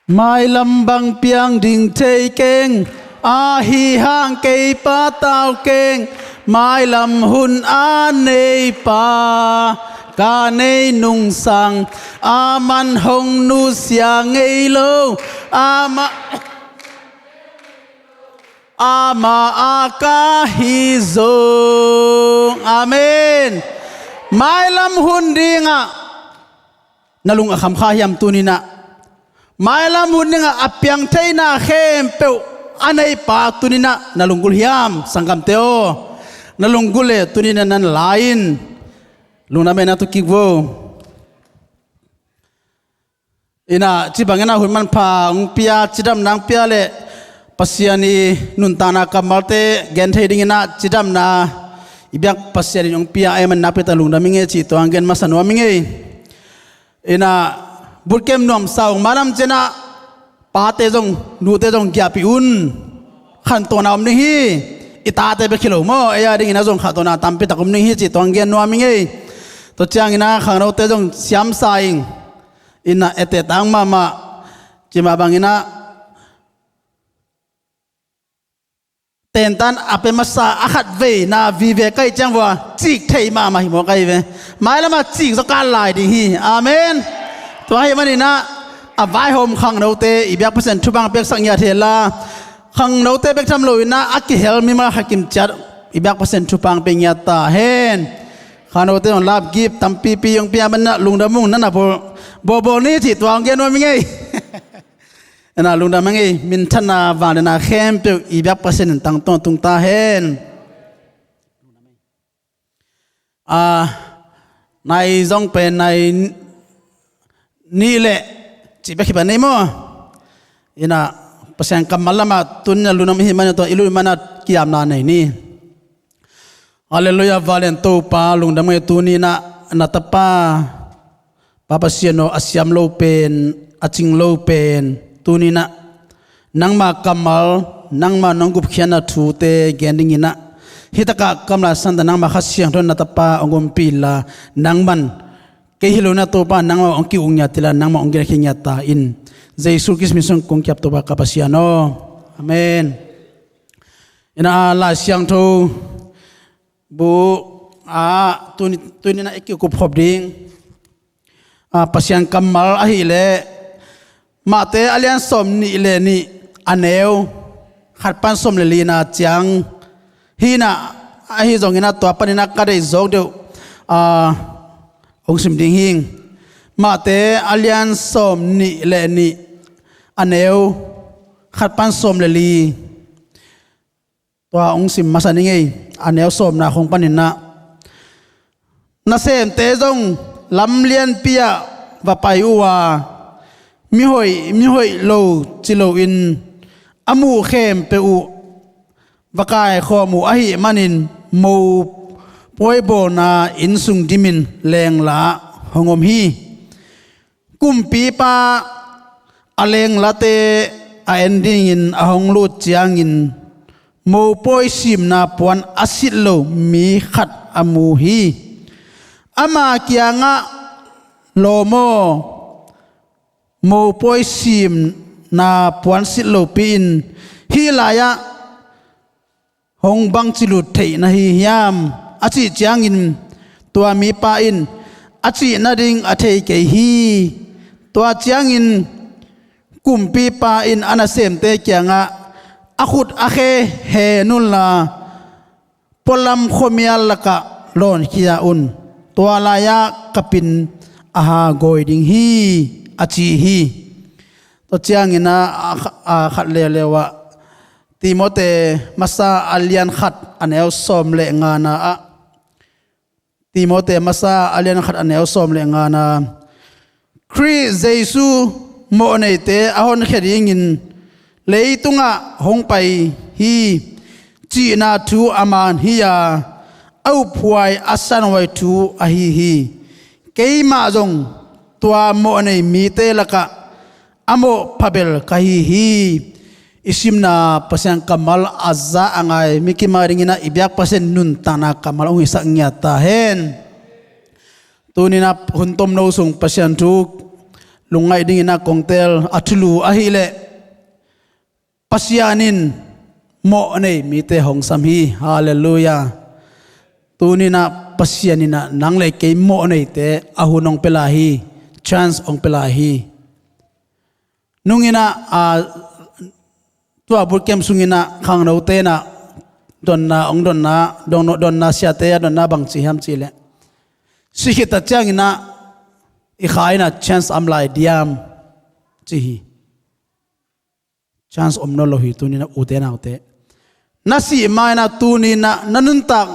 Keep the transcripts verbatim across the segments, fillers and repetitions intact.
Mailam bang piang ding thei keng, ahi hang kei patau keng, mailam hun a neipa, ka nei nungsang, a man hong nusia ngei lo, ama, ama a ka hi zong. Amen. Mailam hun dingah na lung a kham kha hiam tuninah? Mailam hun dingah a piang theihna khempeuh a neipa tuninah na lunggulh hiam? Sanggamte aw, na lunggulh le tuninah nan la in. Lungdam ei na tu kik vo. Inah ci bangin ah hun manpha hong pia, cidamna hong pia le Pasian i nuntakna kammalte gen thei dinginah cidamna i biak Pasian in hong pia ei man nakpi tak lungdam i ngei cih tuang gen masa nuam i ngei. Inah bootcamp nuamsa ung malam cianah pate zong nute zong giahpih un. Khantohna om ding hi. I tate bek hi lo maw, ei a dingin a zong khantohna tampi tak om ding hi cih tuang gen nuam i ngei. Tua cianginah khangnote zong siamsa ing. Inah ete tang mahmah. Cimah banginah tentan a pe masa a khat veina vive kai ciang vua cik thei mahmah hi maw kai ve. Mailamah cik zaw kal lai ding hi. Amen. Tua hi maninah a vaihawm khangnote i biak Pasian thupha piaksak ngiat hen la, khangnote bek tham loinah a kihel mimal khat kim ciat i biak Pasian thupha pia ngiat ta hen. Khangnote hong lapgip tampipi hong pia manah lungdam ung, nana bawl bawlbawl ni cih tua hong gen nuam i ngei. Ena lungdam a ngei, minthanna vangliatna khempeuh i biak Pasian in tangtung tung ta hen. A, nai zong pen nai nih le cih bek hi pan nei maw? Ina Pasian kammal lamah tun na lungdam i hi manah tua i lut manah kiamna nei ni. Halleluiah, valen Topa lungdam ngei tuninah na tapa Pa Pasian aw, a siam lo pen, a cing lo pen tuninah nangma kammal, nangma nong gupkhiatna thute gen dinginah hitakah kamlai santa nangma Kha Siangtho na tapa hong umpi inla nangman kei hi lo na Topa nangma hong ki-uk ngiat inla nangma hong genkhia ngiat ta in. Jesu Khrist min sung kong kiap Topa ka Pasian aw. Amen. Ina Lai Siangtho bu a tuni, tuninah i kikup khop ding a Pasian kammal ahileh Mate a lian sawm nih le nih a neu khat pan sawm le lina ciang hinah ahi zonginah tua paninah ka deih zawk deuh a hong sim ding hing. Mate a lian sawm nih le nih a neu khat pan sawm le li. Tua hong sim masa ni ngei, a neu sawmna khong paninah nasemte zong lam lianpi ah va pai uh a mihoih mihoih lo ci loin a muh khempeuh uh va kaikhawm uh ahih manin mopawi bawlna inn sung dimin lengla hong om hi. Kumpipa a lenglate a en dingin a hong lut ciangin mopawi simna puan a silh lo mi khat a mu hi. Ama kiangah lawm aw, mopawi simna puan silh lopi in hih lai-ah hong bangci lut theih na hi hiam a cih ciangin tua mipa in a cih nading a thei kei hi. Tua ciangin kumpipa in a nasemte kiangah a khut a khe hen unla pualam khuamial lakah lawnkhia un, tua lai-ah ka pin a hagawi ding hi a ci hi. Tua ciangin a, a, a khat leuleu ah Timote masa a lian khat a neu sawm le ngana ah Timote masa a lian khat a neu sawm le ngana Khrih Jesu mawhneite a honkhia dingin leitungah hong pai hi cihna thu a man hi a, a uphuai a sanhuai thu ahi hi. Keimah zong tua mawhnei mite lakah a mawh phabel ka hi hi. I simna Pasian kammal a za a ngai mi kim a dinginah i biak Pasian nuntakna kammal hong hisak ngiat ta hen. Tuninah hun tomno sung Pasian thu lungngaih dingin ah kong teel a thulu ahileh Pasian in mawh nei mite hong sam hi. Halleluiah. Tuni-in ah Pasian in ah nang le kei mawh neite a hun hong pia lai hi. Chance hong pia lai hi. Nung in ah, aa, tua boot camp sungin ah khangnote in ah donna, hong donna, donna, donna siate a donna bang ci hiam cih leh, si khit tak ciangin ah i kha in ah chance om lai diam ci hi. Chance om nawn lo hi tuni-in ah ute naute. Na sih ma-in ah tuni-in ah na nuntak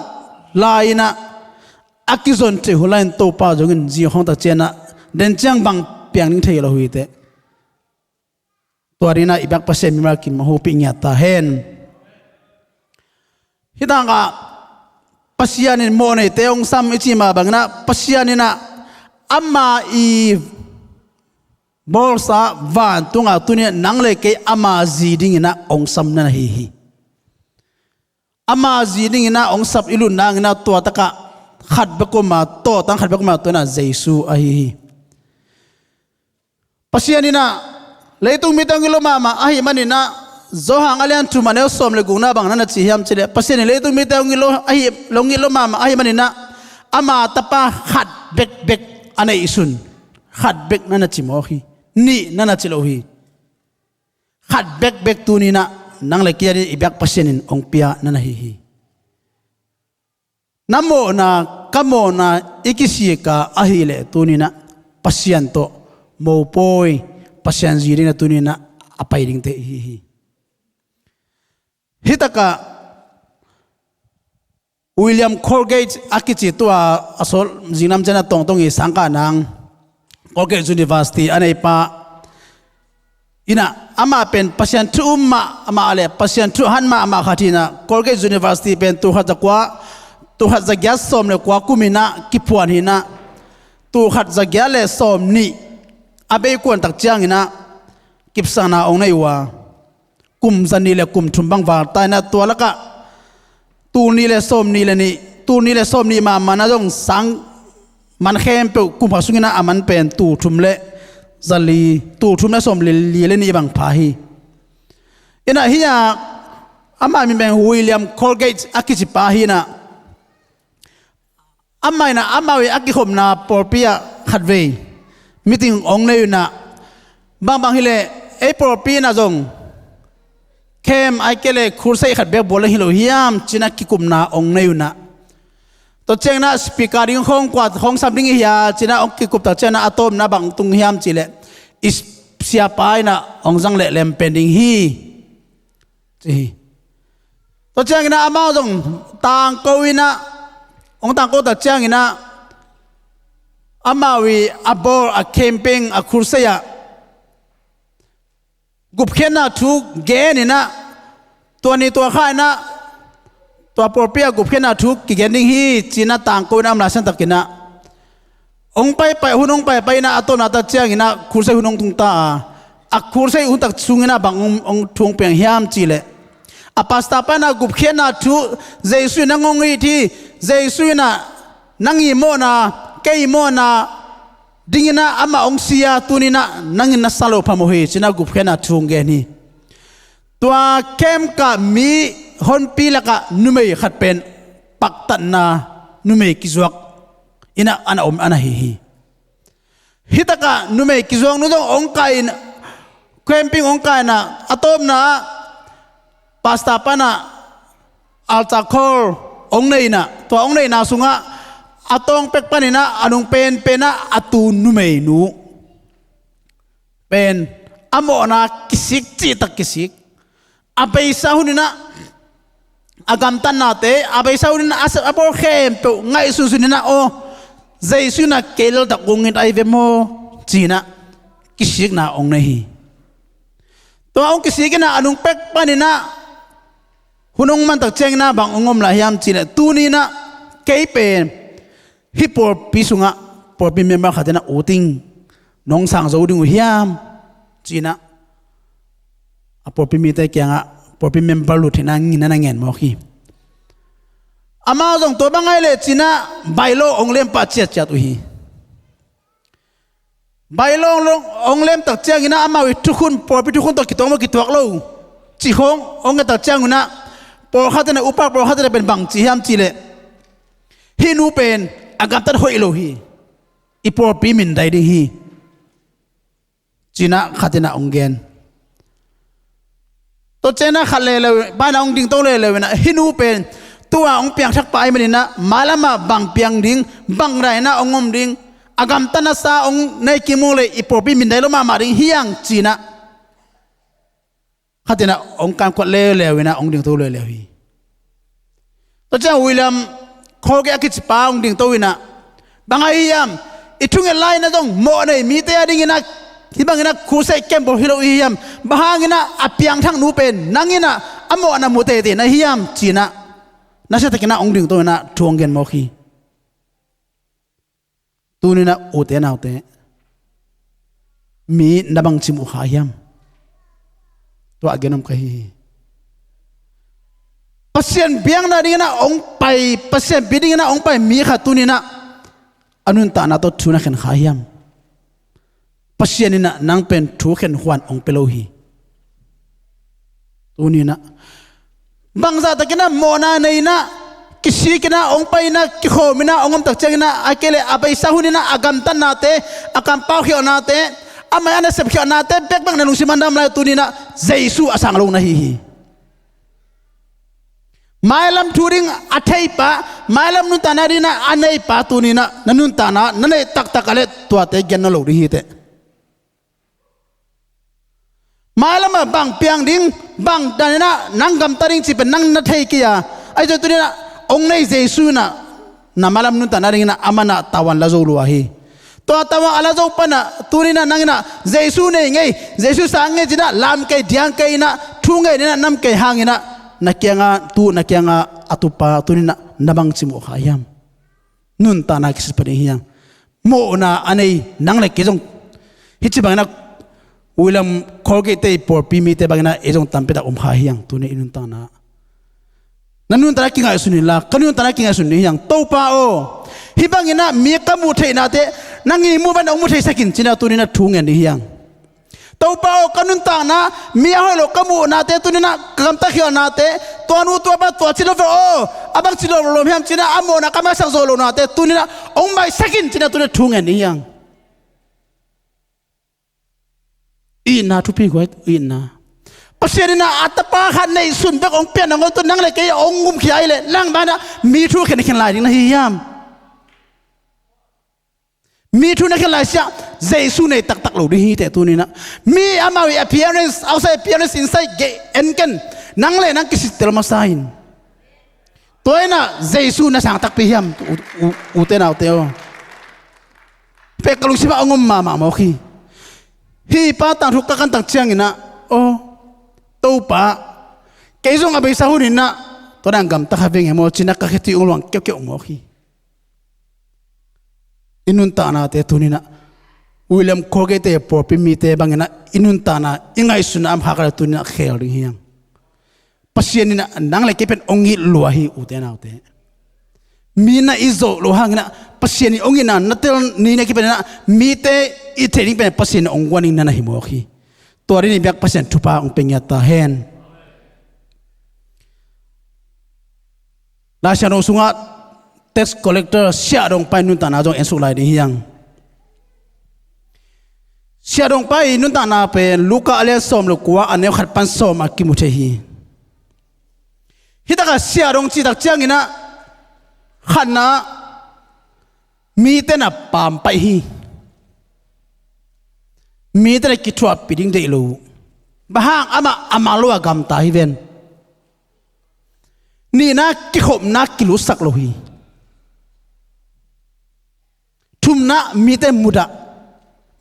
lai-in ah a kizon thei hun lai-in Topa zong in zing khawng tak ciangin ah den ciang bang piang ding thei lo hi teh. Tua dingin ah i biak Pasian mimal kim a hopih ngiat ta hen. Hi takah Pasian in mawh neite hong sam i cih mah bangin ah Pasian in ah ama i bawlsa vantung ah tuni-in ah nang le kei ama zi dingin ah hong sam na hi hi. Ama zi dingin ah hong sap i lut nangin ah tua takah khat bek om a, tawtang khat bek om a, tua in ah Jesu ahi hi. Pasian in ah leitung mite hong it lo mahmah ahih manin ah, Johan a lian thum a neu sawm le gukna bang na na ci hiam cih leh, Pasian in leitung mite hong it lo ahi, hong it lo mahmah ahih manin ah ama tapa khat bekbek a neihsun, khat bek na na ci mawk hi. Nih na na ci lo hi. Khat bekbek tuni-in ah nang le kei adingin i biak Pasian in hong pia na na hi hi. Na mawhna, ka mawhna i kisik a ahileh tuni-in ah Pasian tawh mopawi, Pasian zi dingin ah tuni-in ah a pai dingte i hi hi. Hi takah William Colgate a kici, tua a sawl zingnam ciang a tawngtawng i sangkah nang Colgate University a neipa in ah, amah pen Pasian thu um mah, amah le Pasian thu han mahmah khat hi-in ah, Colgate University pen tul khat za kua, tul khat za giat sawm le kua kumin ah kiphuan hi-in ah, tul khat za giat le sawm nih a bei kuan tak ciangin ah kipsakna hong nei uh a, kum za nih le kum thum bang val ta-in ah, tua lakah tul nih le sawm nih le nih, tul nih le sawm nih mahmah in ah zong sang man khempeuh kum khat sungin ah a man pen tul thum le za li, tul thum le sawm li, li le nih bang pha hi. In ah hi-a, amah min pen William Colgate a kici pa hi-in ah, amah in ah, amau i a kikhopna pawlpi ah khatvei meeting hong nei uh in ah, bangbang hileh ei pawlpi in ah zong camp ahih kei leh crusade khat bek bawl leng hi lo hiam ci-in ah kikupna hong nei uh in ah, tua ciangin ah speaker ding khawng kua hong sam ding i hia ci-in ah hong kikup tak ciangin ah a tawpna bang tung hiam cih leh, i siapa in ah hong zang leh lem pen ding hi ci hi. Tua ciangin ah amau zong tangko in ah, hong tangko tak ciangin ah, amau i a bawl a camping a crusade ah gupkhiatna thu gen in ah, tua ni tua kha in ah tua pawlpi ah gupkhiatna thu kigen ding hi ci-in ah tangko in ah om lai siang takin ah, hong paipai, hun hong paipai in ah a tawpna tak ciangin ah crusade hun hong tung ta a, a crusade hun tak sungin ah bang hong, hong thu hong piang hiam cih leh, a pastor pa in ah gupkhiatna thu, Jesu in nang hong it hi, Jesu in ah nang i mawhna, kei i mawhna dingin ah amah hong si a, tuni-in ah nang in na sa loh phamawh hi ci-in ah gupkhiatna thu hong gen hi. Tua camp ah mi honpi lakah numei khat pen paktatna numei kizuak in ah a na om a na hi hi. Hi takah numei kizuaknu zong hong kai in, camping hong kai in ah, a tawpna ah pastor pa in ah altar call hong nei in ah, tua hong neihna sungah a tawng pek panin ah a nung penpen ah a tu numeinu pen a mawhna kisik, cihtak kisik. A beisa hun in ah a gamtatnate, a beisa hun in ah a sep a bawl khempeuh ngaihsunsun in ah, aw, Jesu in ah kei laltak hong it ahi ve maw ci-in ah kisikna hong nei hi. Tua hong kisik in ah a nung pek panin ah hun hong man tak ciangin ah bang hong om lai hiam cih leh, tuni-in ah kei pen hih pawlpi sungah pawlpi member khat in ah, "U Ting, nong sang zo ding uh hiam?" ci-in ah a pawlpi mite kiangah pawlpi member lut hi-in ah ngen, na na ngen mawk hi. Amau zong tua bang ahih leh ci-in ah bailo hong lem pah ciatciat uh hi. Bailawng long hong lemtak ciangin ah amau i thukhun, pawlpi thukhun tawh kituak maw, kituak lo cih khawng hong ngetak ciangun ah, pawlkhat in ah, upa pawlkhat in ah pen bang ci hiam cih leh, "Hih nu pen a gamtat hoih lo hi. I pawlpi mindai ding hi," ci-in ah khat in ah hong gen. Tua ciangin ah khat leuleu, pa in ah hong dingto leuleu in ah, "Hih nu pen tua hong piangthak pa ahih manin ah, mailam ah bang piang ding, bang dan in ah hong om ding, a gamtatna sa hong nei kim ung leh i pawlpi mindai lo mahmah ding hi hang," ci-in ah khat in ah hong kamkuat leuleu in ah hong dingto leuleu hi. Tua ciang William Colgate a kici pa hong dingto in ah, "Bang ahi hiam? I thunget lai-in ah zong mawhnei mite adingin ah hih bangin ah crusade kembawl hi lo i hi hiam? Bang hangin ah a piangthak nu pen nang in ah a mawhna mu teitei na hi hiam?" ci-in ah nasiatakin ah hong dingto in ah thu hong gen mawk hi. Tuni-in ah ute naute, mi na bangci muh kha hiam? Tua a gen om ka hi hi. Pasian biakna dingin ah hong pai, Pasian biak dingin ah hong pai mi khat tuni-in ah a nuntakna tawh thu na khen kha hiam? Pasian in ah nang pen thukhen huan hong pia lo hi. Tuni-in ah bangzah takin ah mawhna nei-in ah, kisik in ah hong pai in ah, kikhawm in ah hong omtak ciangin ah, ahih kei leh a beisa hun in ah a gamtatnate, a kampaukhialhnate, amah i a nasepkhialhnate bek bang na lungsim ah na om lai, tuni-in ah Jesu a sang lo na hi hi. Mailam thu ding a theipa, mailam nuntakna dingin ah a neipa tuni-in ah na nuntakna na neih taktak ah leh tuate gen nawn lo ding hi teh. Mailam ah bang piang ding, bang dan in ah nang gamta ding cih pen nang na thei kei a, ahi zong tuni-in ah hong nei Jesu in ah na mailam nuntakna dingin ah amah in ah tavuan la zo lua hi. Tua tavuan a la zo pan ah tuni-in ah nang in ah Jesu nei ing ei, Jesu sang ing ei ci-in ah lam kei, diang kei in ah, thu ngen in ah, nam kei hangin ah na kiangah tu, na kiangah a tupa tuni-in ah na bangci muh kha hiam? Nuntakna kisit pah ding hi hang. Mawhna a nei nang leh kei zong, hih ci bangin ah William Colgate-te i pawlpi mite bangin ah ei zong tampi tak om kha hi hang. Tuni-in i nuntakna, na nuntakna kingaihsun inla, ka nuntakna kingaihsun ding hi hang. "Topa aw, hih bangin ah mi ka muh theihnate nang i muh bangin hong mu theisak in," ci-in ah tuni-in ah thu ngen ding hi hang. "Topa aw, ka nuntakna mi a hoih lo ka muhnate tuni-in ah, ka gamtatkhialhnate, tua nu tua pa tua ci lo ve aw, a bangci lawm lawm hiam ci-in ah a mawhna ka maisak zo lohnate tuni-in ah hong maisak in," ci-in ah tuni-in ah thu ngen ding hi hang. Itna thupi guai, itna. Pasian in ah a tapa khat neihsun bek hong piak nangawn tawh nang leh kei hong umkhia ahih leh nang bang in ah mi thu khen khen lai ding na hi hiam? Mi thu na khen lai siah, Jesu nei taktak lo ding hi teh tuni-in ah. Mi amau i appearance, outside appearance, inside gate en ken. Nang leh nang kisittel masa in. Tua in ah Jesu na sang takpi hiam, u, u, ute naute aw? Pen ka lungsim ah hong om mahmah mawk hi. Hih pa tangthu ka kantak ciangin ah, "Aw, Topa, kei zong a beisa hun in ah tua dan gamta kha veng e maw," ci-in ah ka khe tui hong luang kiaukiau mawk hi. I nuntaknate tuni-in ah William Colgate-te pawlpi mite bangin ah i nuntakna, i ngaihsutna a om kha leh tuni-in ah khel ding hi hang. Pasian in ah nang leh kei pen hong it lua hi, ute naute. Mi na it zawh loh hangin ah Pasian in hong itna na tel ni-in ah kipan in ah mite it theih ding pen Pasian in hong guan ding na na hi mawk hi. Tua dingin biak Pasian thupha hong pia ngiat ta hen. Laisiangtho sungah tax collector siahdongpa i nuntakna zong ensuk lai ding hi hang. Siahdongpa i nuntakna pen Luka a lian sawm le kua, a neu khat pan sawm ah kimu thei hi. Hih takah siahdong cih tak ciangin ah khatna, mite na pampaih hi. Mite na kithuahpih ding deih lo uh. Bang hang, amah a man lo a gamta hi ven. Nihna, kikhopna kilutsak lo hi. Thumna, mite mudah,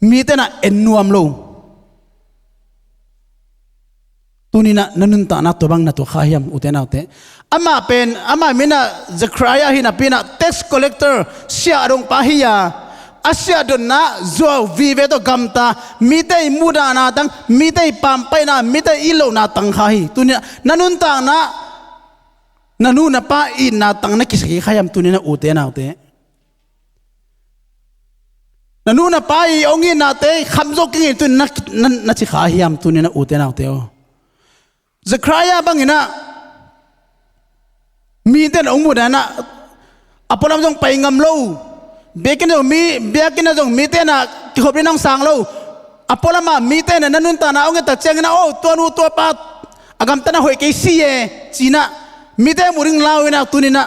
mite na en nuam lo. Tuni-in ah na nuntakna tua bang na tuak kha hiam, ute naute? Amah pen, amah min ah Zechariah hi napi-in ah tax collector, siahdongpa hi a, a siahdonna zuau vive tawh gamta, mite i mudahna tang, mite i pampaihna, mite i it lohna tang kha hi. Tuni-in ah na nuntakna, na nu na pa itna tang na kisa kha hiam, tuni-in ah ute naute? Na nu na pa i hong itnate khamzo kei ing tuni na, na, na ci kha hiam tuni na ute naute aw. Zechariah bangin ah mite na hong muh dan ah a pualam zong pai ngam lo. Biakinn zong mi, biakinn ah zong mite na kikhop ding na hong sang lo. A pualam ah mite na na nuntakna hong et tak ciangin ah aw tua nu tua pa a gamtat na hoih kei si e ci-in ah mite muh ding lau in ah tuni na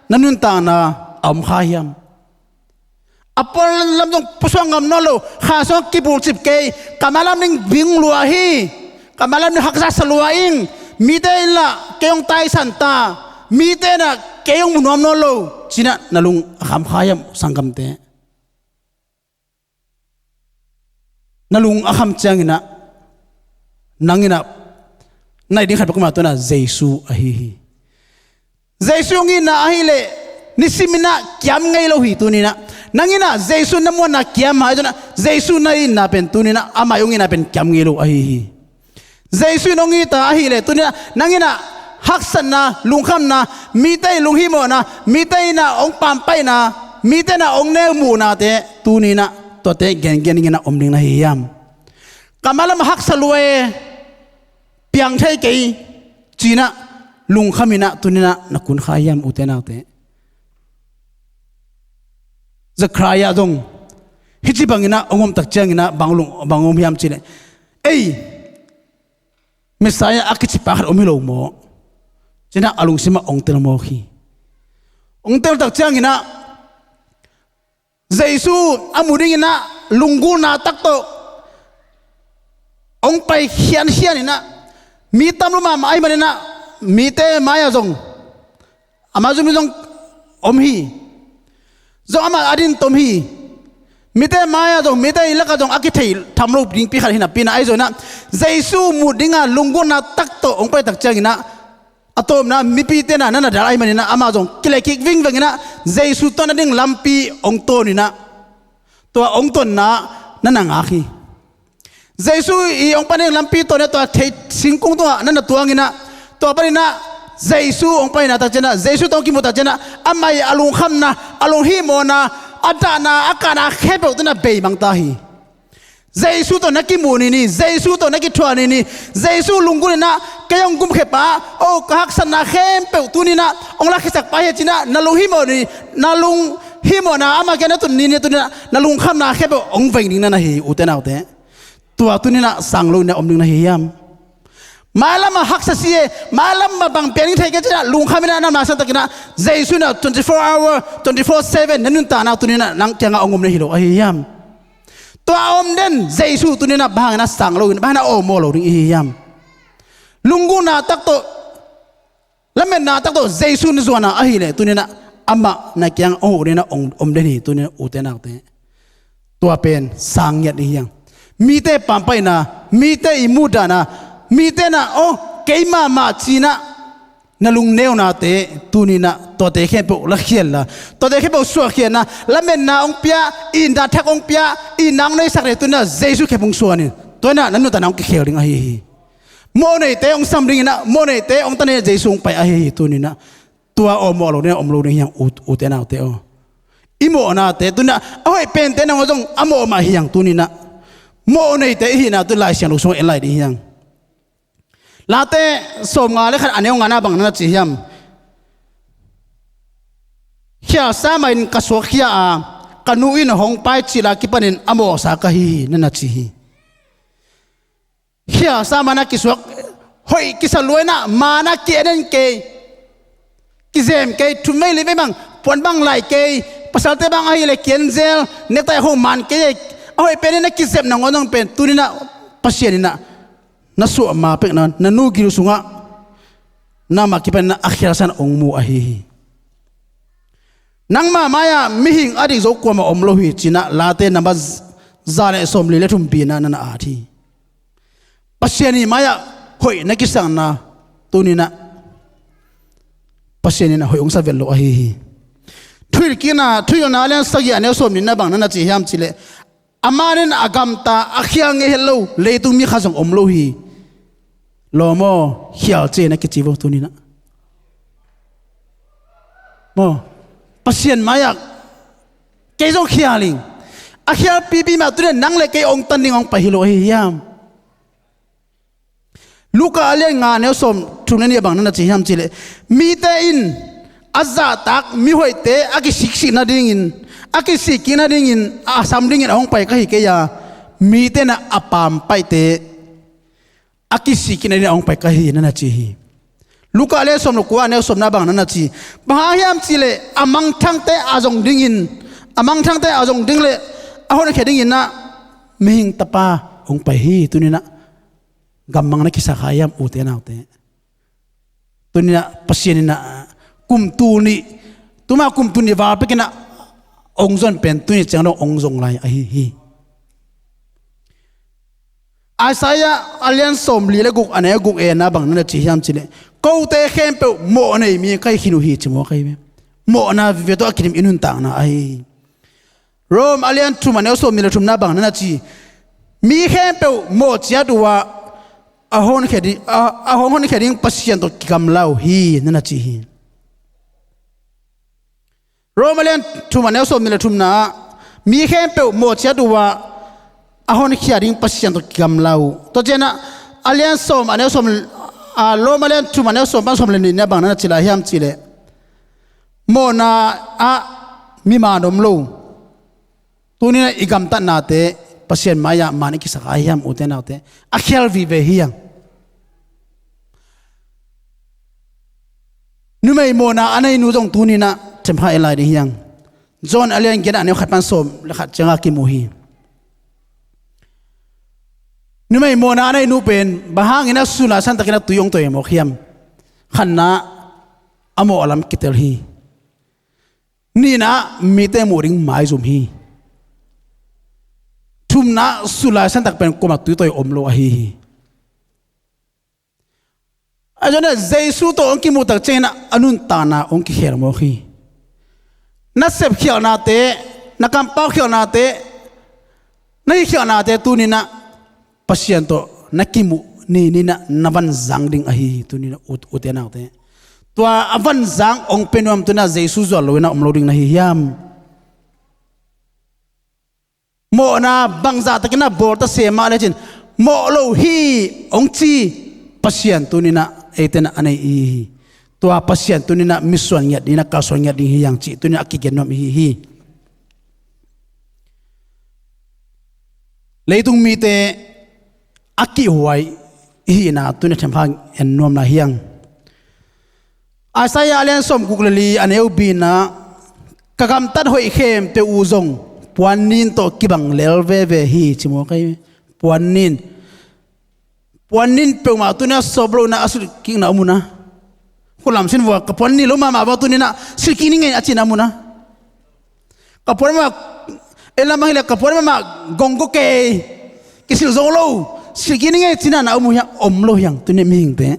na nuntakna a om kha hiam? A pualam zong pusuak ngam nawn lo, kha sung kibulcip kei, ka malam ding bing lua hi, ka malam ding haksa sa lua ing, mite in lah kei hong taisan ta, mite na kei hong mu nuam nawn lo ci-in ah na lung a kham kha hiam sanggamte? Na lung a kham ciangin ah nang in ah na it ding khat bek om a, tua in ah Jesu ahi hi. Jesu hong itna ahih leh nisimin ah kiam ngei lo hi tuni in ah. Nang in ah Jesu na muanna kiam mah hi zongin ah Jesu na itna pen tuni in ah amah i hong itna pen kiam ngei lo ahi hi. Jesu in hong it ta ahih leh tuni in ah nang in ah haksatna, lungkhamna, mite i lunghimawhna, mite in ah hong pampaihna, mite in ah hong neu muhnate tuni in ah tuate gengen dingin ah om ding na hi hiam? Ka malam haksa lua e, piang thei kei ci-in ah lungkham in ah tuni in ah na kun kha hiam ute naute? Zechariah zong hih ci bangin ah hong om tak ciangin ah bang lung, bang om hiam cih leh, ei, Messiah a kici pa khat om hi lo maw ci-in ah a lungsim ah hong tel mawk hi. Hong tel tak ciangin ah Jesu a mu dingin ah lunggulhna tak tawh hong pai khiankhian in ah, mi tam lua mahmah ahih manin ah mite mai-ah zong ama zum zong om hi. Zong amah a din tom hi. Mite mai-ah zong, mite i lakah zong a kithei tham lo dingpi khat hi napi in ah ahi zongin ah Jesu mu ding a lunggulhna tak tawh hong pai tak ciangin ah a tawpna mipite na na na dal ahih manin ah amah zong kilehkik vingveng in ah Jesu tonnak ding lampi hong tawn in ah tua hong tonna na na ngak hi. Jesu i hong pai ding lampi tawn in ah tua thei singkung tungah na na tuang in ah tua panin ah Jesu hong paina tak ciangin ah Jesu tawh hong kimuh tak ciangin ah amah i a lungkhamna, a lunghimawhna, a dahna, a kahna khempeuh tuni in ah beimang ta hi. Jesu tawh na kimuh ni ni, Jesu tawh na kithuah ni ni, Jesu lunggulh in ah kei hong gumkhia pa, oh, ka haksatna khempeuh tuni in ah hong lakkhiasak pa hi ci-in ah na lunghimawh ni, na lunghimawhna amah kiang na tun ni ni, tuni in ah na lungkhamna khempeuh hong veng ding na na hi ute naute. Tua tuni in ah sang lo in ah om ding na hi hiam? Mailam ah haksa si e, mailam ah bang piang ding thei kei ci-in ah lungkham in ah na masa takin ah Jesu in ah twenty four hour, twenty four seven na nuntakna tuni in ah nang kiangah hong om na hi lo ahi hiam? Tua a om den Jesu tuni in ah bang hangin ah sang lo in, bang hangin ah awmawh lo ding i hi hiam? Lunggulhna tak tawh, lametna tak tawh Jesu na zuan a ahih leh tuni in ah amah na kiang hong huh ding in ah hong om den hi tuni in ah ute naute. Tua pen sang ngiat i hi hang. Mite pampaihna, mite i muhdahna, mite in ah, oh, kei mahmah ci-in ah na lungneunate tuni in ah tuate khempeuh lakhial la, tuate khempeuh suahkhiatna, lametna hong pia, itna thak hong pia, itna hong neisak leh tuni in ah Jesu khem hong suan in, tua in ah na nuntakna hong kikhel ding ahi hi. Mawhneite hong sam ding in ah, mawhneite hong tan in ah Jesu hong pai ahi hi tuni in ah. Tua awmawh lo ding in ah om lo ding hi hang ute naute aw. I mawhnate tuni in ah a hoih pente nangawn zong a mawh mah hi hang tuni in ah. Mawhneite i hihna tuni Lai Siangtho sungah en lai ding hi hang. Late sawmnga le khat a neu ngana bang na na ci hiam? Khialsa mah in ka suakkhia a, ka nu in hong pai cil a kipanin a mawhsa ka hi hi na na ci hi. Khialsa mah na kisuak, hoih kisa lua in ah, mah na ki-en en kei. Kizem kei, thum vei li vei bang, puan bang lai kei, pasalte bang ahih leh ki-en zel, nektai a khong man kei, a hoih pen in na kizep nangawn zong pen, tuni in ah Pasian in ah na suah ma pekna, na nu gil sungah nangmah kipan in ah a khialsa in hong mu ahi hi. Nangmah mai-ah mihing a dik zo kuamah om lo hi ci-in ah Late number za le sawmli le thum bina na na at hi. Pasian i mai-ah hoih na kisakna tuni in ah Pasian in ah hoih hong sa vet lo ahi hi. Thuhilhkikna, Thuhilhna a lian sagih a neu sawmnihna bang na na ci hiam cih leh, a man in a gamta, a khial ngei het lo leitung mi khat zong om lo hi. Lawm aw, khial ci e na kici vo tuni in ah. Maw, Pasian mai-ah kei zong khial ing. A khialpipi mah tuni-in nang le kei hong tan ding hong pai hi lo ahi hiam? Luka a lian nga a neu sawm thum le nih ah bang na na ci hiam cih leh, mite in a zahtak mihoihte a kisiksik nadingin, a kisikkik nadingin a sam dingin a hong pai ka hi kei a, mite in a pampaihte a kisikkik nadingin a hong pai ka hi, na na ci hi. Luka a lian sawm le kua a neu sawmna bang na na ci, bang hang hiam cih leh a mangthangte a zong dingin, a mangthangte a zong ding le a honkhia dingin ah mihing Tapa hong pai hi. Tuni-in ah gammang na kisa kha hiam, ute naute? Tuni-in ah Pasian in ah kum tul nih, tuma kum tul nih val pekin ah hong zon pen tuni ciang dong hong zong lai ahi hi. Isaiah a lian sawmli le guk a neu guk e na bang na na ci hiam cih leh, kote khempeuh mawh nei mi ka hi khin uh hi, ci mawk ahi hi. Mawhna vive tawh a kidim i nuntakna ahi hi. Rom a lian thum a neu sawmnih le thumna bang na na ci, mi khempeuh mawh ciat uh a, a honkhia ding, a, a hong honkhia ding Pasian tawh kigamla uh hi, na na ci hi. Rom a lian thum a neu sawmnih le thumna ah, mi khempeuh mawh ciat uh a, a honkhia ding Pasian tawh kigamla uh. Tua ciangin ah a lian sawm a neu sawm, a, Rom a lian thum a neu sawm pan sawm le nihna bang na na ci lai hiam cih leh, mawhna ah mi man om lo. Tuni-in ah i gamtatnate Pasian mai-ah man i kisak ahi hiam, ute naute? A khial vive hi hang. Numei mawhna a nei nu zong tuni-in ah themkhat i lai ding hi hang. John a lian giat a neu khat pan sawm le khat ciangah kimu hi. Numei mawhna a nei nu pen bang hangin ah sun lai santakin ah tui hong toi mawk hiam? Khatna, a mawh lam kitel hi. Nihna, mite muh ding maizum hi. Thumna, sun lai santak pen kuamah tui toi om lo ahi hi. Ahi zongin ah Jesu tawh hong kimuh tak ciangin ah a nuntakna hong kikhel mawk hi. Na sepkhialhnate, na kampau khialhnate, na hihkhialhnate tuni-in ah Pasian tawh na kimuh ni, ni-in ah na vanzang ding ahi hi, tuni-in ah ut, ute naute. Tua a vanzang hong pia nuam tuni-in ah Jesu zuan lo-in ah om lo ding na hi hiam? Mawhna bangzah takin ah bawl ta se mah lecin mawh lo hi hong ci Pasian tuni-in ah eite in ah a nei i hi hi. Tua Pasian tuni-in ah mitsuan ngiat ding, na kalsuan ngiat ding hi hang cih tuni-in ah a kigen nuam i hi hi. Leitung mite a kihhuai i hihna tuni-in ah themkhat en nuam lai hi hang. Isaiah a lian sawmguk le li a neu bina, ka gamtat hoih khempeuh uh zong puannin tawh kibang lel veve hi, ci mawk ahi. Puannin. Puannin peuhmah tuni-in ah sawp lo-in ah a silhkikna om uh na. Khulam sin vua ka puannin lo mahmah vua tuni-in ah silhkik ning ei a cihna om uh na. Ka puan mahmah, ei lam bang hi leh ka puan mahmah gong go kei, kisilh zo lo, silhkik ning ei cihna na om uh hiam? Om lo hi hang, tuni-in mihingte.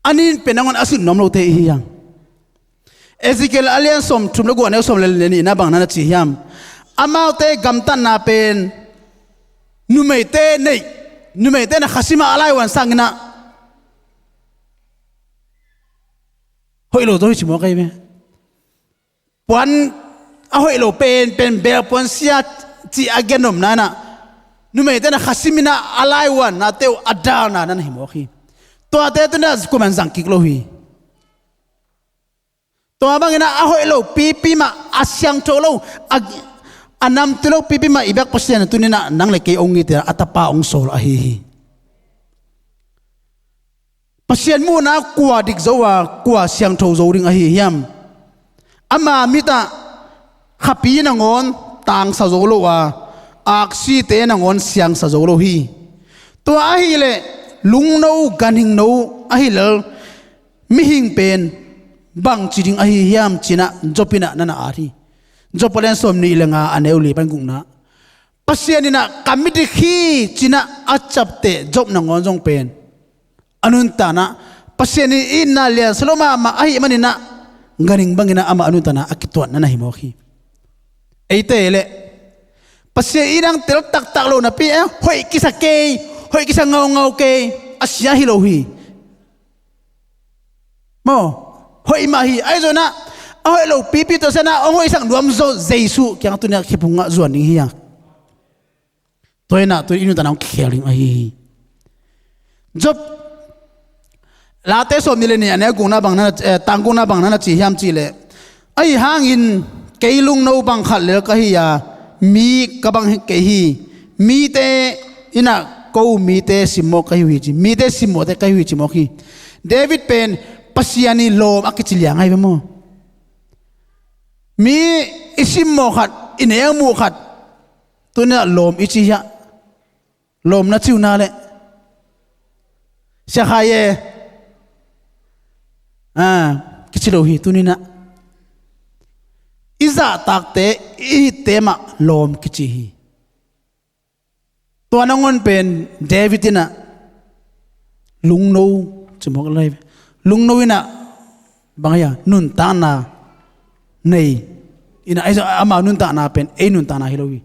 A nin pen nangawn a silh nuam lote i hi hang. Ezekiel a lian sawmthum le guk a neu sawm le nihna bang na na ci hiam? Amaute gamtatna pen numeite neih, numeite na khasim a a lai uh a sangin ah hoih lo zo hi, ci mawk ahi ve. Puan a hoih lo pen, pen beel puan sia cih a gen nopna in ah numeite na khasim in ah a lai uh a nate uh a dalna na na hi mawk hi. Tuate tuni-in ah kuaman zang kik lo hi. Tua bangin ah a hoih lo pipi mah, a siangtho lo, a, a namtui lo pipi mah i biak Pasian tuni-in ah nang le kei hong it in ah a tapa hong sawl ahi hi. Pasian muhna kua dik zo a, kua siangtho zo ding ahi hiam? Ama mit ah khapi nangawn tangsa zo lo a, aksite nangawn siangsa zo lo hi. Tua ahih leh lungno, ganhingno ahi lel mihing pen bangci ding ahi hiam, ci-in ah Job in ah na na at hi. Job a lian sawmnih le nga a neu li pan gukna. Pasian in ah ka mit dik hi, ci-in ah a ciapteh Job nangawn zong pen a nuntakna, Pasian in itna liansak lo mahmah ahih manin ah ganhing bangin ah amah a nuntakna a kituatna na hi mawk hi. Eite leh Pasian in ah tel taktak lo napi, eh, hoih kisa kei, hoih kisa ngaungau kei, a sia hi lo hi. Maw, hoih mah hi. Ahi zongin ah A hoih lo pipi tawh sian a hong hoihsak nuam zawh Jesu kiang tuni-ah khephung ah zuan ding hi hang. Tua in ah tuni i nuntakna hong kikhel ding ahi hi. Job Late sawmnih le nih a neu gukna bang na, eh, tang gukna bang na na ci hiam cih leh, ahi hangin kei lungno bang khat lel ka hi a, mi ka bang kei hi. Mite in ah ko mite simmawh ka hi uh hi ci, mite simmawhte ka hi uh hi ci mawk hi. David pen Pasian i lawm a kici liang ahi ve maw? Mi i simmawh khat, i neu muh khat, tuni-ah lawm i ci hiah? Lawm na ci uh na leh, sia khai e, a, kici lo hi. Tuni-in ah i zahtakte, i hitte mah lawm kici hi. Tua nangawn pen David in ah lungno ci mawk lai ve. Lungno in ah bang hia, nuntakna nei in ah, ama nuntakna pen ei nuntakna hi lo hi.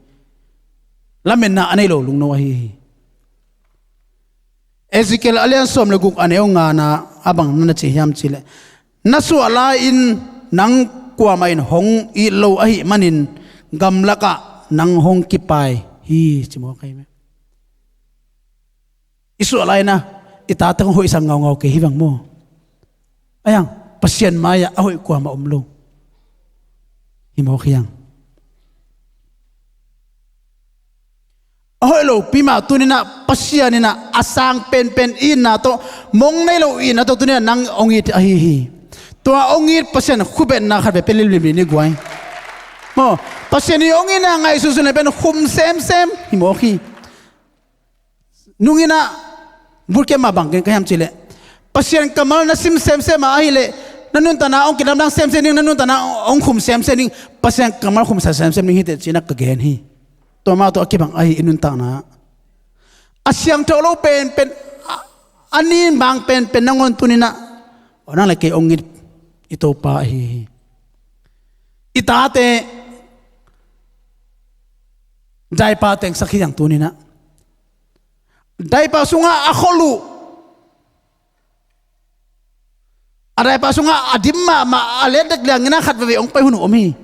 Lametna a nei lo lungno ahi hi. Ezekiel a lian sawm le guk a neu ngana ah bang na na ci hiam cih leh, na suah lai-in nang kuamah in hong it lo ahih manin gamlakah nang hong kipai hi ci mawk ahi ve. I suah lai-in ah i tate hong hoihsak ngaungau kei hi vang maw? Ahi hang Pasian mai-ah a hoih kuamah om lo hi mawk hi hang. A hoih lopi mah tuni-in ah Pasian in ah a sang penpen itna tawh, mong nei lo itna tawh tuni-in ah nang hong it ahi hi. Tua hong it Pasian khupetna khat ve pe limlim ni guai. Maw, Pasian i hong itna ngaihsunsun le pen khum semsem hi mawk hi. Nung in ah bootcamp ah bang gen ka hiam cih leh, Pasian kammal na sim semsem a ahih leh na nuntakna hong kidamdang semsem ding, na nuntakna hong khum semsem ding, Pasian kammal khum semsem ding hi teh ci-in ah ka gen hi. Tua mah tawh a kibang ahi i nuntakna. A siangtho lo penpen, a, a nin bang penpen nangawn tuni-in ah, aw, nang le kei hong it i Topa ahi hi. I tate diaper tengsak hi hang tuni-in ah. Diaper sungah a khol uh, a diaper sungah a dim mahmah, a letdek liangin ah khat veivei hong pai hun uh om hi.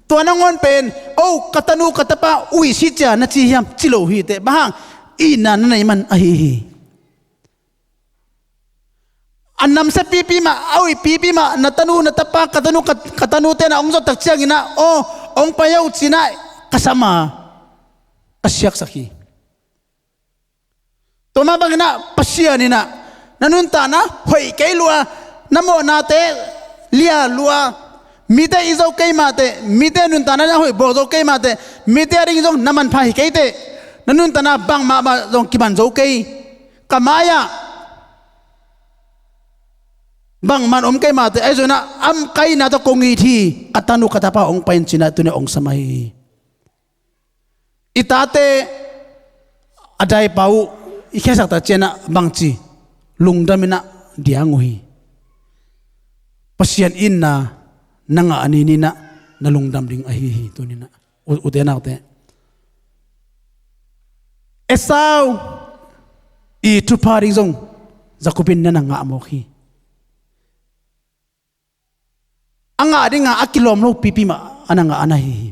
Tua nangawn pen, o, ka tanu ka tapa uih si cia na ci hiam, ci lo hi teh. Bang hang, itna na neih man ahi hi. A namsia pipi mah, a uih pipi mah, na tanu na tapa, ka tanu, ka, ka tanute na hong zawh tak ciangin ah, aw, hong pai o ci-in ah ka sam a, ka siaksak hi. Tua mah bangin ah Pasian in ah na nuntakna hoih kei lua, na mawhnate lia lua, mite it zo kei mah teh, mite nuntakna na hoih bawl zo kei mah teh, mite ading zong na manpha hi kei teh, na nuntakna bangmah mah zong kiman zo kei, ka mai-ah bangmah om kei mah teh, ahi zongin ah a ka itna tawh kong it hi, ka tanu ka tapa hong pai in ci-in ah tuni-in ah hong sam ahi hi. I tate a diaper uh i khiasak tak ciangin ah bangci lungdam in ah diang uh hi. Pasian itna na ngah ni-in ah na lungdam ding ahi hi tuni-in ah. U, ute naute, Esau i thupha ding zong Jakob in na na ngah mawk hi. A ngah dinga a kilawm lo pipi mah a na ngah a na hi hi.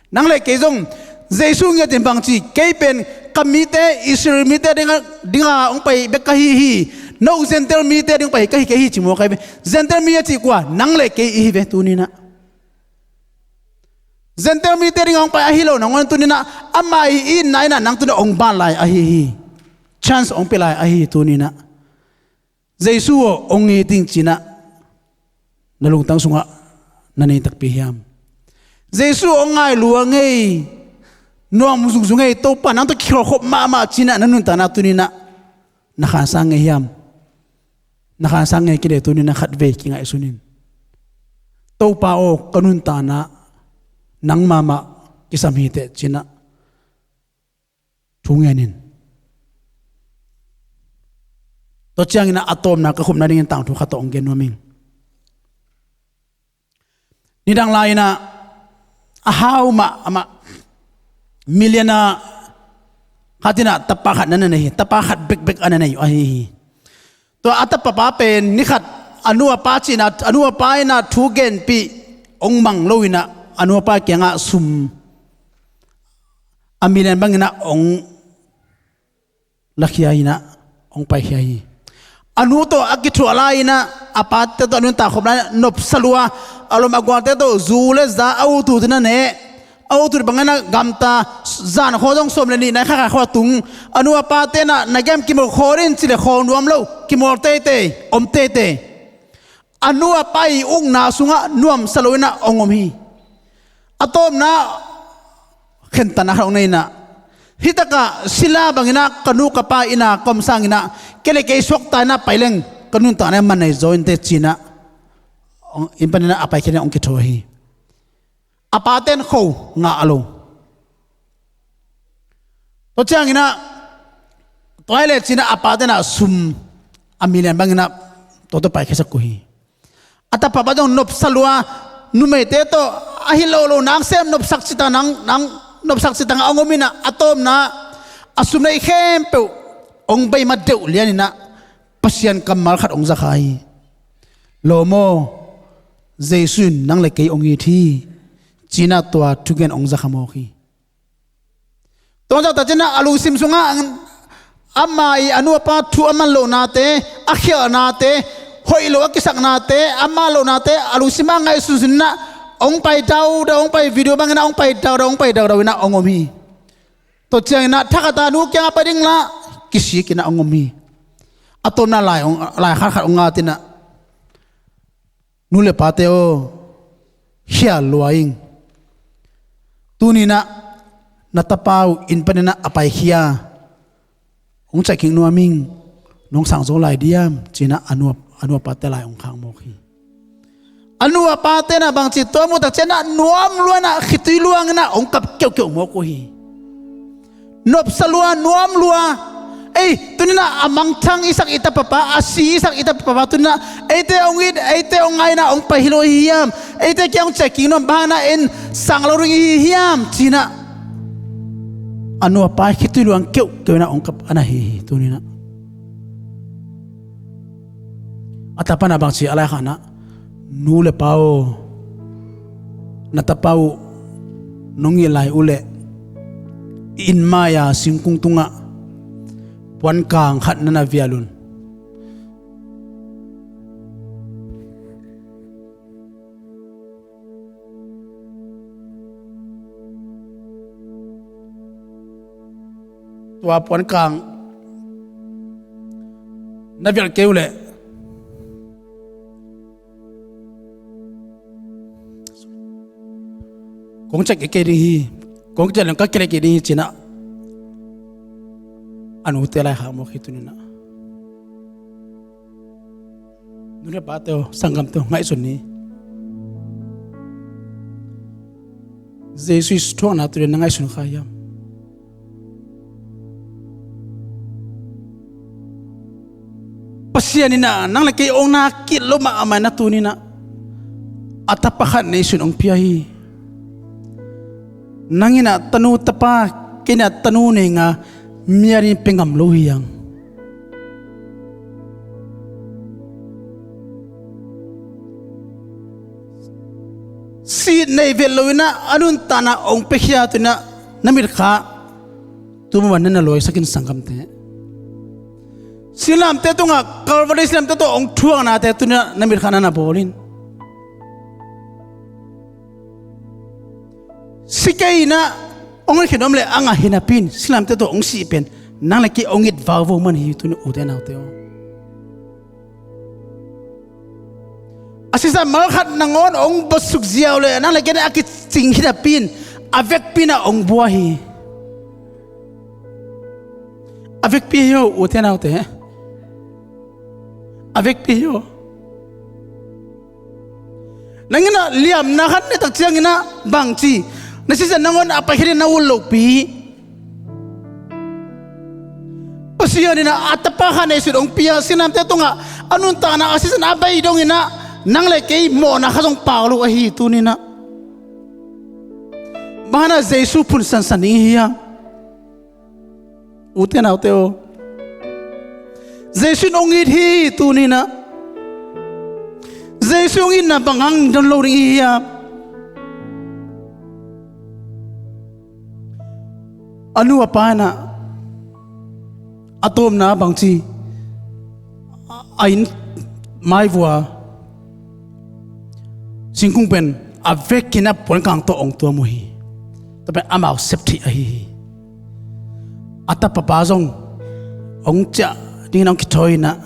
Nang le kei zong Jesu ngiat in bangci, kei pen ka mite, Israel mite dinga, dinga hong pai bek ka hi hi. No Gentile mite ding hong pai ka hi kei hi ci mawk ahi ve. Gentile mi a cih kua, nang le kei i hi ve tuni-in ah. Gentile mite dinga hong pai ahi lo nangawn tuni-in ah, ama i itna in ah nang tuni-in ah hong ban lai ahi hi. Chance hong pia lai ahi hi tuni-in ah. Jesu aw, hong it ing ci-in ah na lungtang sungah na nei takpi hiam? Jesu aw, hong ngai lua ing ei, nuam zungzung ing ei, Topa nang tawh kikholhkhop mahmah ci-in ah na nuntakna tuni-in ah na khansang ngei hiam? Na khansang ngei kei leh tuni-in ah khatvei kingaihsun in. Topa aw, ka nuntakna nang mahmah kisam hi teh ci-in ah thu ngen in. Tua ciangin ah a tawpna ka khupna dingin tangthu khat tawh hong gen nuam ing. Nidang lai-in ah a hau mah, amah millionaire khat in ah tapa khat na na nei hi. Tapa khat bekbek a na nei uh ahi hi. Tua a tapapa pen ni khat a nu a pa cihna, a nu a pa in ah thu genpih hong mang lo inah a nu a pa kiangah sum a milian banginah hong lakhia inah hong paikhia hi. A nu tawh a kithuah lai inah a pate tawh a nuntak khop lai inah nopsa lua, a lawm a gualte tawh zu le za a ut ut inah ne, a ut ut banginah gamta, zan khawng zong sawm le nih nai khakhai khawng a tung. A nu a pate inah na gam kimawl khawl in ci le khawl nuam lo, kimawl teitei, om teitei. A nu a pa i ukna sungah nuamsa lo inah hong om hi. A tawpna khentatna khat hong nei inah, hih takah sila banginah ka nu ka pa inn ah ka om sanginah kei le kei suakta inah pai leng ka nuntakna man nei zaw inteh ci inah inn paninah a paikhia inah hong kithawi hi. A pate in kho ngah lo. Tua cianginah tua hi le ci inah a pate inah sum a milian banginah tua tawh paikhiasak uh hi. A tapa pa zong nopsa lua, numeite tawh a hi lo lo nang sem nopsak citang nang, nang nopsak citang a hong om inah a tawpna a sum le i khempeuh hong bei ma deuh lian inah Pasian kammal khat hong zakha hi. Lawm aw, Jesu in nang le kei hong it hi, ci inah tua thugen hong zakha mawk hi. Tua zawh tak cianginah a lungsim sungah ama i a nu a pa thu a man lohnate, a khialhnate, hoih lo a kisaknate, a man lohnate a lungsim ah ngaihsunsun inah hong pai daudau, hong pai video banginah hong pai daudau, hong pai daudau inah hong om hi. Tua cianginah thakhat a nu kiangah pai ding lah kisik inah hong om hi. A tawpna lai hong, lai khat khat hong at inah, nu le pate aw, khial lua ing. Tuni inah na tapa uh inn paninah a paikhia, hong ciah kik nuam ing, nong sang zo lai diam, ci inah a nu a, a nu a pate lai hong khak mawk hi. A nu a pate inah bangci tua muh tak cianginah nuam lua inah khitui luang inah hong kap keuhkeuh mawk uh hi. Nopsa lua, nuam lua. Ei, tuni inah a mangthang i sak i tapapa, a si i sak i tapapa tuni inah eite hong it, eite hong ngai inah hong pai hi lo hi hiam? Eite kiang hong ciah kik nuam, bang hang inah en sang lo ding i hi hiam? Ci inah a nu a pa khitui luang keuhkeuh inah hong kap a na hi hi tuni inah. A tapa inah bangci a lai khat inah, nu le pa aw, na tapa uh nong it lai uh leh i inn mai-a singkung tungah puankang khat na na vial un. Tua puankang na vial kei uh leh kong ciah kik kei ding hi, kong ciah leng ka kileh kik ding hi, ci inah a nute lai khak mawk hi tuni inah. Nu le pate aw, sanggamte aw, ngaihsun ni. Jesu i thuakna tuni inah na ngaihsun kha hiam? Pasian inah nang le kei hong na kit lo mahmah inah tuni inah a tapa khat neisun hong pia hi. Nang inah tanu tapa, kei inah tanu nei nga, mial in pia ngam lo hi hang. Sih nei vet lo inah a nuntakna hong piakhia tuni inah na mitkha tu muman na na lawisak in sanggamte. Silamte tungah, Calvary silamte tungah hong thuaknate tuni inah na mitkha na na bawl in. Si kei inah hong it khin om leh a ngah hi napi in silamte tungah hong sih pen nang le kei hong it vauvo man hi tuni ute naute aw. A sisan mal khat nangawn hong buasuk ziau leh nang le kei a kicing hi napi in a vekpi inah hong bua hi. A vekpi hi aw ute naute. A vekpi hi aw. Nang inah liamna khat nei tak cianginah bangci na sisan nangawn a paikhia ding na ut lopi. Pasian inah a tapa khat neisun hong pia, silamte tungah a nuntakna a sisan a bei dong inah nang le kei mawhna kha zong pau lo ahi tuni inah. Bang hang inah Jesu phun sansan ding i hi hiam? Ute naute aw, Jesu in hong it hi tuni inah. Jesu hong itna bang hang dong lo ding i hi hiam? A nu a pa in ah a tawpna bangci, a inn maivua singkung pen a vekin a puankang tawh hong tuam uh hi. Tua pen amau sep theih ahi hi. A tapa pa zong hong ciah dingin hong kithawi in ah,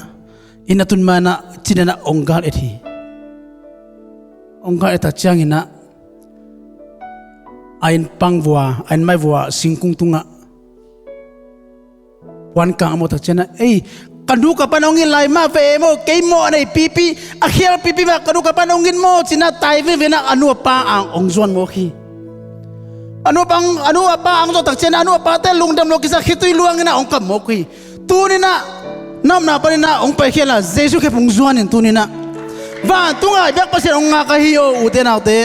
inn a tun ma-in ah cina-in ah hong gal et hi. Hong gal et tak ciangin ah a inn pangvua, a inn maivua singkung tungah puankang a muh tak ciangin ah, "Ei, ka nu ka pa'n hong it lai mah ve maw, kei mawh a nei pipi, a khial pipi mah ka nu ka pa'n hong it maw," ci-in ah tai veve in ah a nu a pa ang hong zuan mawk hi. A nu a pa, a nu a pa ang zuan tak ciangin ah a nu a pate lungdam lo kisa, khitui luangin ah hong kam mawk uh hi. Tuni-in ah na omna panin ah hong paikhia in ah Jesu khempeuh hong zuan in, tuni-in ah vantungah i biak Pasian hong ngak ahi hi aw, ute naute.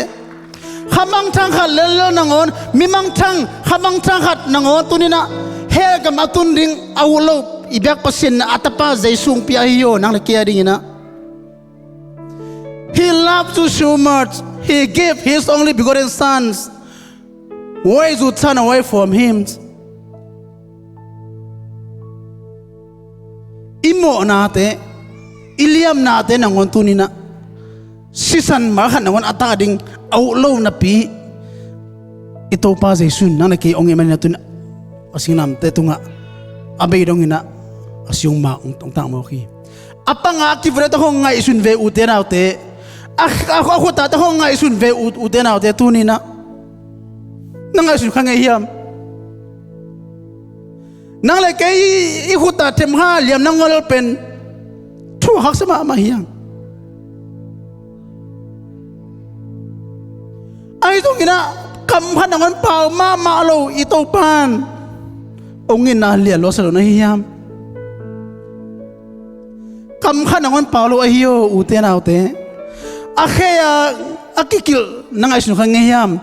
Khamangthang khat lellel nangawn, mimangthang, khamangthang khat nangawn tuni-in ah hell gam a tun ding a ut lo i biak Pasian in ah a tapa Jesu hong pia ahi hi aw, nang le kei a dingin ah. He loves you so much, he gave his only begotten sons. Why you turn away from him? I mawhnate, i liamnate nangawn tuni-in ah sisan malkhat nangawn a tak ding a ut lo napi, i Topa Jesu in nang le kei hong it manin ah tuni-in ah a singlamteh tungah a bei dongin ah a si hong mak, hong, hong tak mawk hi. A panga a kivut-a tawh hong ngaihsun ve, ute naute. A, a, a khuta tawh hong ngaihsun ve, u-, ute naute, tuni-in ah. Na ngaihsun kha ngei hiam? Nang le kei i khuta themkhat liam na ngol pen thuak haksa mahmah hiam? Ahi zongin ah kam khat nangawn pau mahmah lo i Topa'n hong itna lian luatsak lo na hi hiam? Kam khat nangawn pau lo ahi hi aw, ute naute. A khe-a a kikilh na ngaihsun kha ngei hiam?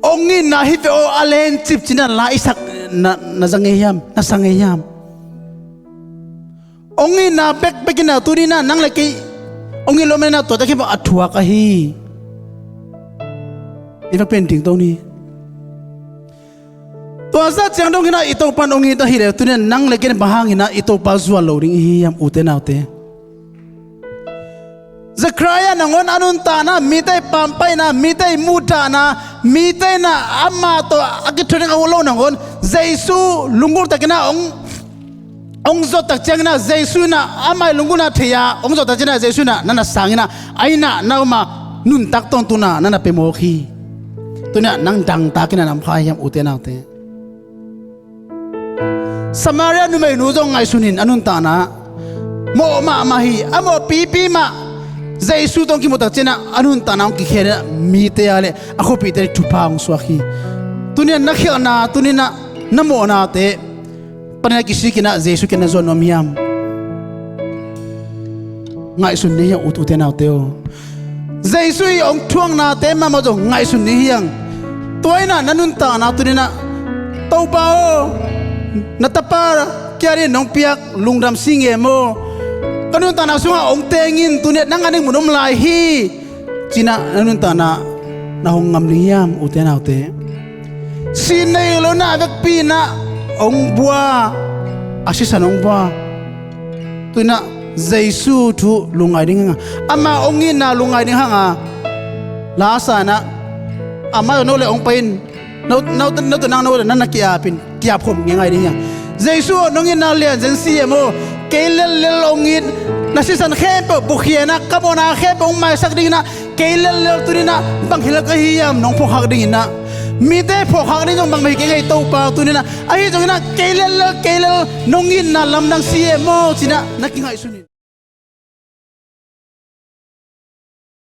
Hong itna hi ve aw, a lencip ci-in ah la i sak na, na za ngei hiam? Na sa ngei hiam? Hong itna bekbek in ah tuni-in ah nang le kei hong it lo manin ah tuate khempeuh a thuak ahi. I va pen ding to ni. Tua zah ciang dongin ah i Topa'n hong it ahih leh tuni-in ah nang le kei in bang hangin ah i Topa zuan lo ding i hi hiam, ute naute? Zechariah nangawn a nuntakna, mite pampaihna, mite muhdahna, mite in ah amah tawh a kithuah ding a ut lo nangawn Jesu lunggulh takin ah hong, hong zawh tak ciangin ah Jesu in ah amah i lunggulhna thei-a hong zawh tak ciangin ah Jesu in ah na na sangin ah a inn ah na om a, nuntak tawntungna na na pia mawk hi. Tuni-in ah nang dangtakin ah na om kha hiam, ute naute? Samaria numeinu zong ngaihsun in, a nuntakna mawh mahmah hi. A mawh pipi mah Jesu tawh hong kimuh tak ciangin ah a nuntakna hong kikhen in ah mite a leh a khuapihte thupha hong suak hi. Tuni-in ah na khialhna, tuni-in ah na mawhnate panin ah kisikin ah Jesu kiang na zuan nuam hiam? Ngaihsun ni hiam, u, ute naute aw? Jesu ii hong thuaknate mahmah zong ngaihsun ni hiam? Tua in ah na nuntakna tuni-in ah, "Topa aw, na tapa kei a dingin nong piak lungdam sing e maw? Ka nuntakna sungah hong teng in, tuni-in ah nang a ding mun om lai hi," ci-in ah na nuntakna na hong ngam ding hiam, ute naute? Sin nei lo-in ah a vekpi-in ah hong bua, a sisan hong bua. Tuni-in ah Jesu thu lungngai ding hang a, ama hong itna lungngai ding hang a, la sa-in ah, "Amah tawh no leh hong pai in, no, no, no tawh nang no leh nang na ki-ap in," ki-ap khawm ngeingai ding hi hang. "Jesu aw, nong itna lianzen si e maw? Kei lellel hong it, na sisan khempeuh bukhia-in ah, ka mawhna khempeuh hong maisak dingin ah, kei lellel tuni-in ah bang hi lel ka hi hiam nong phawkkhak dingin ah? Mite phawkkhak ding zong bangmah hi kei ing ei, Topa, tuni-in ah. Ahi zongin ah kei lellel, kei lel nong itna lamdang si e maw?" ci-in ah na kingaihsun in.